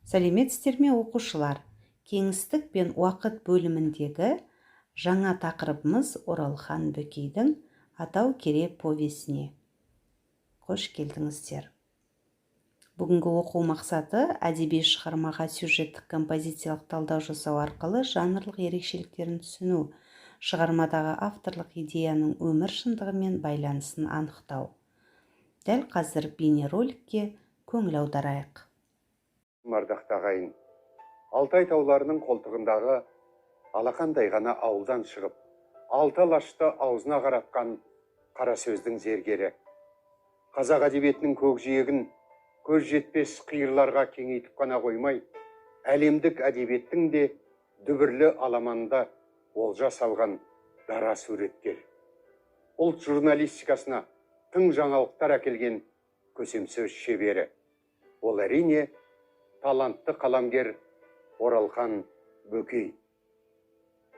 Сәлеметсіздер ме, оқушылар! Кеңістік пен уақыт бөліміндегі жаңа тақырыбымыз Оралхан Бөкейдің «Атау Кере» повесіне. Қош келдіңіздер. Бүгінгі оқу мақсаты: әдеби шығармаға сюжеттік композициялық талдау жасау арқылы жанрлық ерекшеліктерін түсіну, шығармадағы авторлық идеяның өмір шындығымен байланысын анықтау. Дәл қазір бейнероликке көңіл аударайық. Ардақты ағайын, Алтай тауларының қолтығындағы алақандай ғана ауылдан шығып, алты алашты аузына қаратқан қара сөздің зергері, қазақ әдебиетінің көкжиегін көз жетпес қиырларға кеңейтіп қана қоймай, әлемдік әдебиеттің де дүбірлі аламанында олжа салған дара суреткер, ұлт журналистикасына тың жаңалықтар әкелген көсемсөз шебері, ол, әрине, талантты қаламгер Оралхан Бөкей.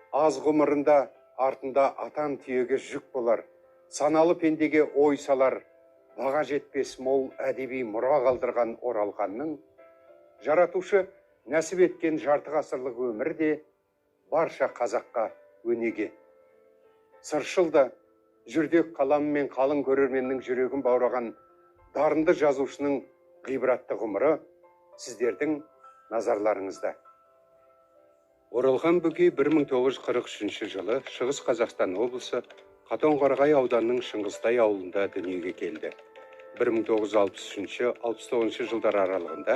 Аз ғұмырында артында атан түйеге жүк болар, саналы пендеге ой салар баға жетпес мол әдеби мұра қалдырған Оралханның жаратушы нәсіп еткен жарты ғасырлық өмірі де барша қазаққа өнеге. Сыршыл да жүрдек қаламымен қалың көрерменнің жүрегін баураған дарынды жазушының ғибратты ғұмыры сіздердің назарларыңызда. Оралхан Бөкей 1943 жылы Шығыс Қазақстан облысы Қатонқарағай ауданының Шыңғыстай ауылында дүниеге келді. 1963-69 жылдар аралығында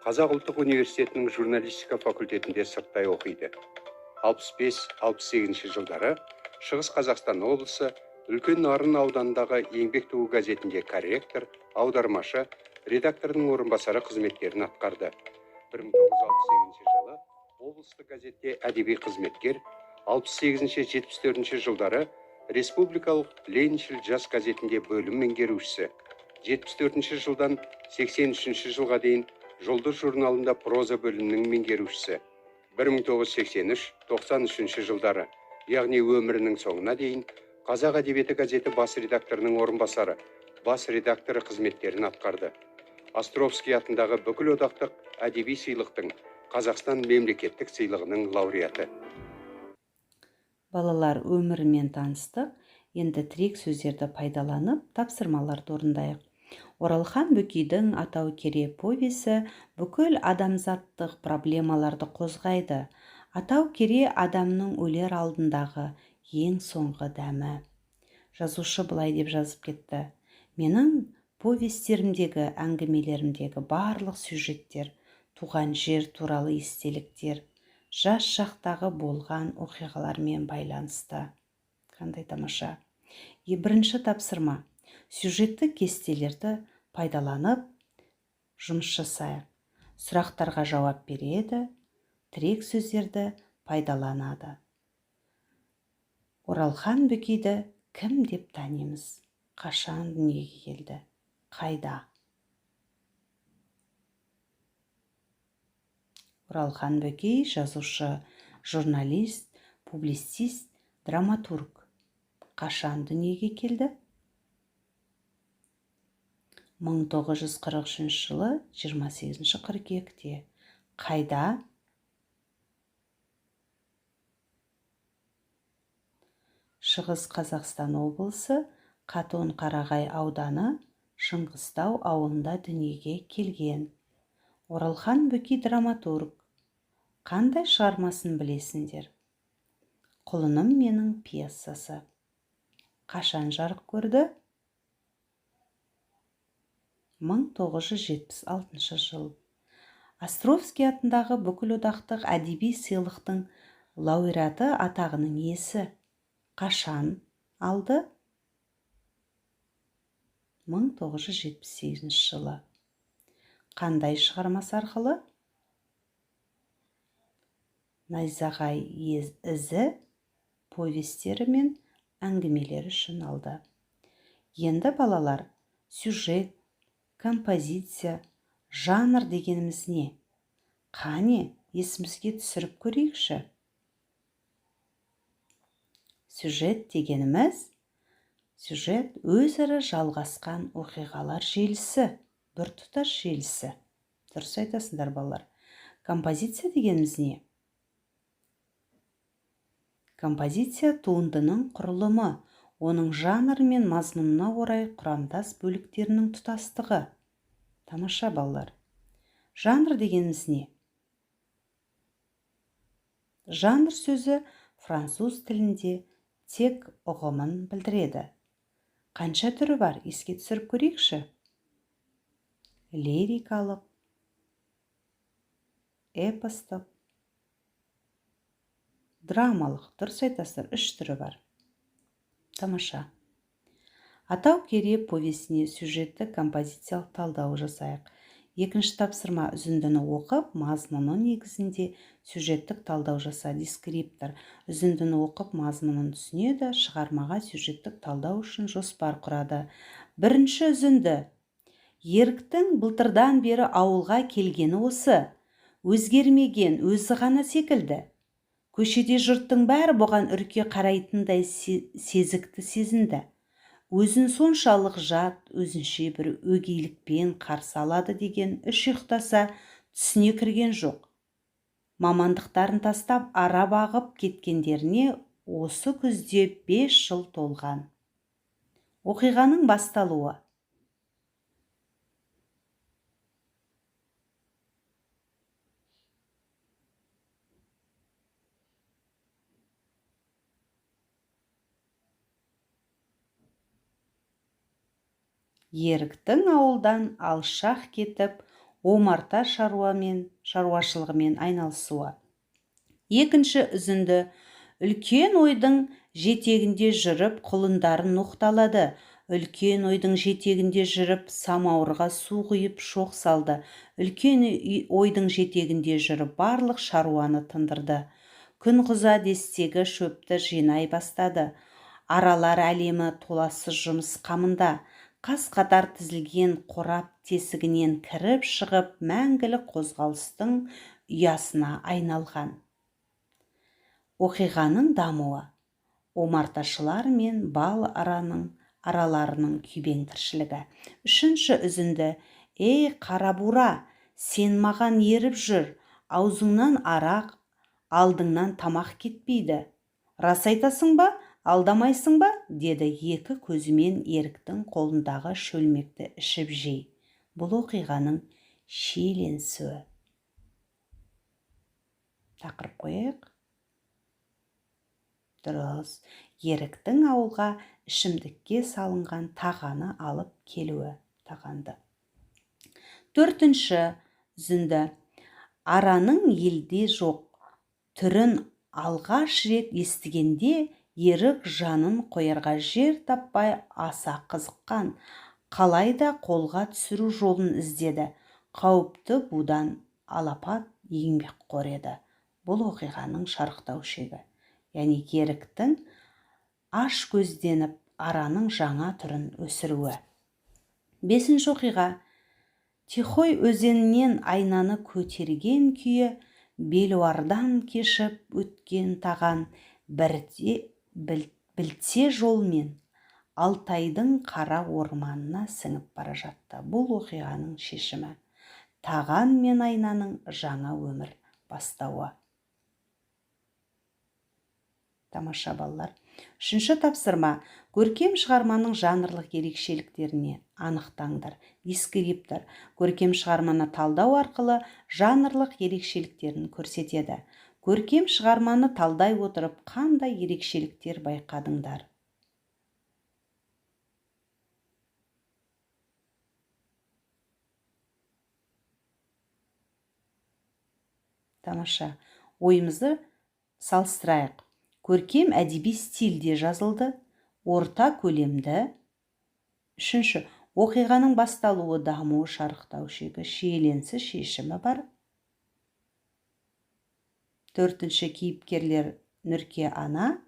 Қазақ ұлттық университетінің журналистика факультетінде сырттай оқиды. 65-68 жылдары Шығыс Қазақстан облысы Үлкен Нарын ауданындағы «Еңбек туы» газетінде корректор, аудармашы, редактордың орынбасары қызметтерін атқарды. 1968 жылы облыстық газетте әдеби қызметкер, 68-74 жылдары республикалық «Лениншіл жас» газетінде бөлім меңгерушісі, 74 жылдан 83 жылға дейін «Жұлдыз» журналында проза бөлімінің меңгерушісі, 1983-93 жылдары, яғни өмірінің соңына дейін «Қазақ әдебиеті» газеті бас редакторының орынбасары, бас редакторы қызметтерін атқарды. Островский атындағы бүкілодақтық әдеби сыйлықтың, Қазақстан мемлекеттік сыйлығының лауреаты. Балалар, өмірімен таныстық. Енді тірек сөздерді пайдаланып, тапсырмаларды орындайық. Оралхан Бөкейдің «Атау Кере» повесі бүкіл адамзаттық проблемаларды қозғайды. Атау Кере — адамның өлер алдындағы ең соңғы дәмі. Жазушы былай деп жазып кетті: «Менің повестерімдегі, әңгімелерімдегі барлық сюжеттер туған жер туралы естеліктер, жас шақтағы болған оқиғалармен байланысты». Қандай тамаша! Бірінші тапсырма: сюжеттік кестелерді пайдаланып жұмыс жасайық. Сұрақтарға жауап береді, тірек сөздерді пайдаланады. Оралхан Бөкейді кім деп танимыз? Қашан дүниеге келді? Қайда? Оралхан Бөкей — жазушы, журналист, публицист, драматург. Қашан дүниеге келді? 1943 жылы 28 қыркүйекте. Қайда? Шығыс Қазақстан облысы, Қатон-Қарағай ауданы, Шыңғыстау ауылында дүниеге келген. Оралхан Бөкей — драматург. Қандай шығармасын білесіңдер? «Құлыным менің» пьесасы. Қашан жарық көрді? 1976 жыл. Островский атындағы бүкілодақтық әдеби сыйлықтың лауреаты атағының иесі. Қашан алды? 1978 жылы. Қандай шығармасы арқылы? «Найзағай ізі» повестері мен әңгімелері үшін алды. Енді, балалар, сюжет, композиция, жанр дегеніміз не? Қане, есімізге түсіріп көрейікші. Сюжет дегеніміз — сюжет өзара жалғасқан оқиғалар желісі, біртұтас желісі. Дұрыс айтасыңдар, балалар. Композиция дегеніміз не? Композиция туындының құрылымы, оның жанры мен мазмұнына орай құрамдас бөліктерінің тұтастығы. Тамаша, балалар. Жанр дегеніміз не? Жанр сөзі француз тілінде тек ұғымын білдіреді. Қанша түрі бар, еске түсіріп көрейікші. Лирикалық, эпостық, драмалық. Дұрыс айтасыздар, 3 түрі бар. Тамаша. Атау Кере повесіне сюжетті композициялық талдау жасайық. Екінші тапсырма: үзіндіні оқып, мазмұны негізінде сюжеттік талдау жаса. Дескриптор: үзіндіні оқып, мазмұнын түсінеді, шығармаға сюжеттік талдау үшін жоспар құрады. Бірінші үзінді. Еріктің былтырдан бері ауылға келгені осы. Өзгермеген өзі ғана секілді. Көшеде жұрттың бәрі бұған үрке қарайтындай сезікті сезінді. Өзін соншалық жат, өзінше бір өгейлікпен қарсы алады деген үш ұйықтаса түсіне кірген жоқ. Мамандықтарын тастап ара бағып кеткендеріне осы күзде 5 жыл толған. Оқиғаның басталуы. Еріктің ауылдан алшақ кетіп, омарта шаруашылығымен айналысуы. Екінші үзінді. Үлкен ойдың жетегінде жүріп, құлындарын ноқталады. Үлкен ойдың жетегінде жүріп, самауырға су құйып шоқ салды. Үлкен ойдың жетегінде жүріп, барлық шаруаны тындырды. Күн қыза дестегі шөпті жинай бастады. Аралар әлемі толассыз жұмыс қамында. Қас-қатар тізілген қорап тесігінен кіріп шығып, мәңгілік қозғалыстың ұясына айналған. Оқиғаның дамуы. Омарташылар мен бал араларының күйбең тіршілігі. Үшінші үзінді. Ей, қара бура, сен маған еріп жүр, аузыңнан арақ, алдыңнан тамақ кетпейді. Рас айтасың ба, алдамайсың ба? Деді екі көзімен Еріктің қолындағы шөлмекті ішіп жей. Бұл оқиғаның шиеленісуі. Тақырып қояйық. Дұрыс. Еріктің ауылға ішімдікке салынған тағаны алып келуі. Тағанды. Төртінші үзінді. Араның елде жоқ түрін алғаш рет естігенде Ерік жанын қоярға жер таппай аса қызыққан, қалайда қолға түсіру жолын іздеді. Қауіпті будан алапат еңбекқор еді. Бұл оқиғаның шарықтау шегі. Яғни Еріктің аш көзденіп араның жаңа түрін өсіруі. Бесінші оқиға. Тихой өзенінен айнаны көтерген күйі белуардан кешіп өткен таған бірде білте жолмен Алтайдың қара орманына сіңіп бара жатты. Бұл оқиғаның шешімі. Таған мен айнаның жаңа өмір бастауы. Тамаша, балалар. Үшінші тапсырма. Көркем шығарманың жанрлық ерекшеліктеріне анықтаңдар. Дескриптор көркем шығарманы талдау арқылы жанрлық ерекшеліктерін көрсетеді. Көркем шығарманы талдай отырып, қандай ерекшеліктер байқадыңдар? Тамаша. Ойымызды салыстырайық. Көркем әдеби стильде жазылды, орта көлемді. Үшінші, оқиғаның басталуы, дамуы, шарықтау шегі, шиеленісі, шешімі бар. Төртінші, кейіпкерлер Нүрке ана,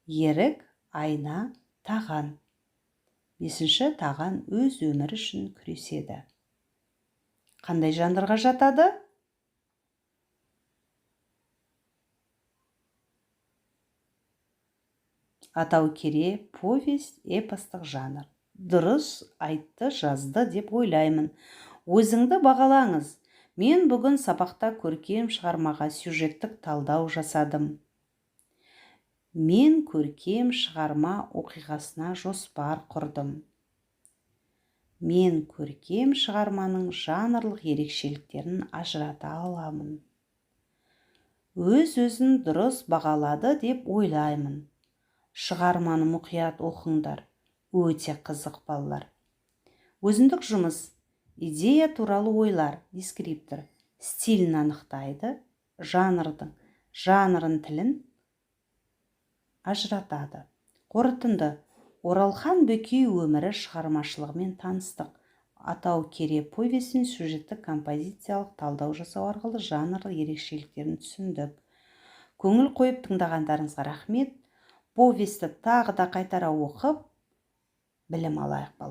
Ерік, Айна, Таған. Бесінші, Таған өз өмірі үшін күреседі. Қандай жанрға жатады? Атау Кере повесть, эпостық жанр. Дұрыс айтты, жазды деп ойлаймын. Өзіңді бағалаңыз. Мен бүгін сабақта көркем шығармаға сюжеттік талдау жасадым. Мен көркем шығарма оқиғасына жоспар құрдым. Мен көркем шығарманың жанрлық ерекшеліктерін ажырата аламын. Өз-өзін дұрыс бағалады деп ойлаймын. Шығарманы мұқият оқыңдар, өте қызық, балалар. Өзіндік жұмыс: идея туралы ойлар, дескриптор стилін анықтайды, жанрдың жанрын, тілін ажыратады. Қорытынды: Оралхан Бөкей өмірі, шығармашылығымен таныстық. Атау Кере повесін сюжеттік композициялық талдау жасау арқылы жанрлық ерекшеліктерін түсіндік. Көңіл қойып тыңдағандарыңызға рахмет. Повесті тағы да қайтара оқып, білім алайық, балалар.